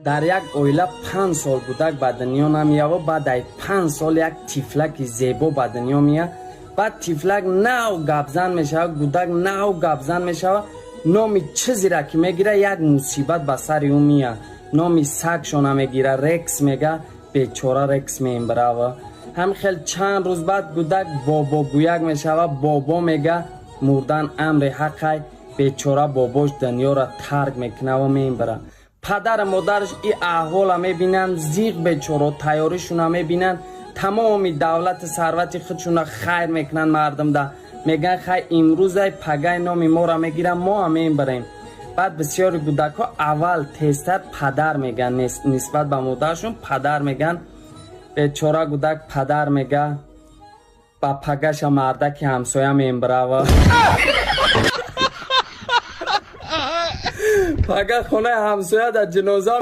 Дар як оила 5 сол гудак ба дунё намеява. Баъд ай 5 сол як тифлаки зебо ба дунё меяд. Баъд тифлак нав гапзан мешавад, гудак нав гапзан мешавад. Номи чизеро ки мегира, як мусибат ба сари ӯ меяд. Номи сагшона мегира, Рекс мега, бечора Рекс мембирава. Ҳам хел чанд рӯз баъд гудак бобогӯяк мешавад, бобо мега. Мурдан амри ҳақай, бечора бобош дунёро тарк мекунаву мембирад. Падару модараш и аҳвола мебинанд, зиқ бечоро тайёришуна мебинанд, тамоми давлати сарвати худшуна хайр мекунанд мардумда. Мегӯянд: «Хай, имрӯзай, пагай номи моро мегирам, мо ҳам мебарем». Баъд бисёри гудакҳо аввал тезтар падар мегӯянд, нисбат ба модарашон падар мегӯянд. Бечора гудак падар мега, ба пагаша мардаки ҳамсоя мембирава. Пага хонаи ҳамсоя дар ҷиноза.